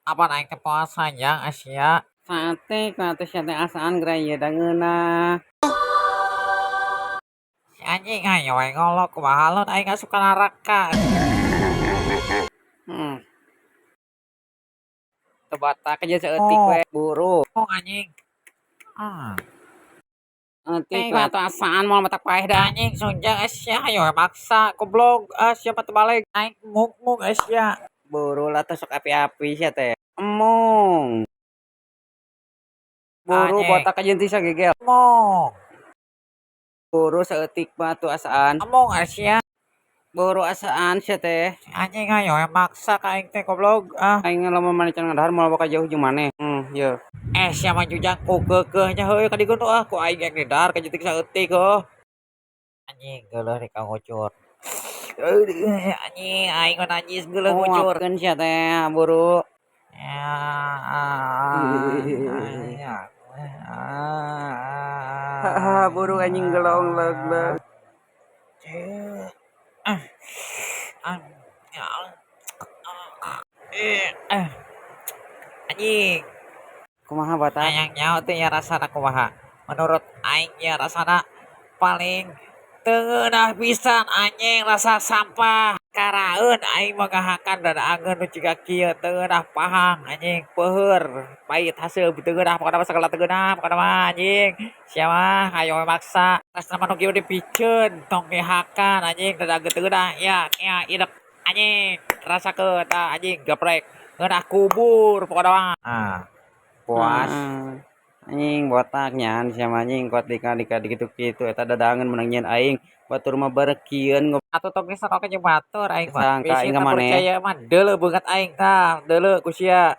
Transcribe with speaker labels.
Speaker 1: Apan aing teh puasa jang sia.
Speaker 2: Saeutik atuh sia teh asaan geura ieu da ngeunah.
Speaker 1: Si anjing hayo we ngolok kumaha lamun aing asup ka neraka.
Speaker 2: Teu batak aja saeutik we buru.
Speaker 1: Oh anjing. Ah.
Speaker 2: Eutik we atuh asaan moal matak paeh da.
Speaker 1: Anjing sunjang sia hayo we maksa goblok, ah sia mah teu baleg aing mung-mung sia.
Speaker 2: Buru lah atuh sok api-api sia teh. Emung. Buru
Speaker 1: Anjing.
Speaker 2: botak aja teu sagegel.
Speaker 1: Emung.
Speaker 2: Buru saeutik mah atuh asaan.
Speaker 1: Emung sia.
Speaker 2: Buru asaan sia teh.
Speaker 1: Anjing hayo we maksa ka aing teh goblok ah.
Speaker 2: Aing lamun maneh can ngadahar moal bakal jauh jeung maneh. Yeuh.
Speaker 1: Eh sia mah jujang ku keukeuh nya heueuh ka digeunduh ah ku aing rek didahar ka jetik saeutik heuh. Anjing geuleuh rek ngucur. Anjing aing mah najis geuleuh ngucur.
Speaker 2: Nguapkeun sia teh buru.
Speaker 1: Ya.
Speaker 2: Haha buru anjing gelong leug-leug.
Speaker 1: Anjing.
Speaker 2: Kumaha botak?
Speaker 1: Hayang nyaho teh nya rasana kumaha. Menurut aing nya rasana paling teu ngeunah pisan anjing rasa sampah. Karaeun aing mah ngahakan dadaangeun nu jiga kieu teu ngeunah pahang anjing peuheur pait haseum teu ngeunah pokona mah sagala teu ngeunah pokona mah anjing. Sia mah hayo we maksa. Rasana mah nu kieu dipiceun tong dihakan anjing dadaangeun teu ngeunah ya ya idep anjing rasakeun tah anjing geprek ngeunah kubur pokona mah. Ah. Puas.
Speaker 2: Anjing botak nya sia mah anjing kuat dika dikitu-kitu eta dadaangeun meunang nyieun aing batur mah barekieun.
Speaker 1: Atuh tong geus oke jeung batur aing mah.
Speaker 2: Sangka
Speaker 1: Bisi
Speaker 2: aing ka
Speaker 1: teu
Speaker 2: maneh.
Speaker 1: percaya mah deuleu beungeut aing tah, deuleu ku sia.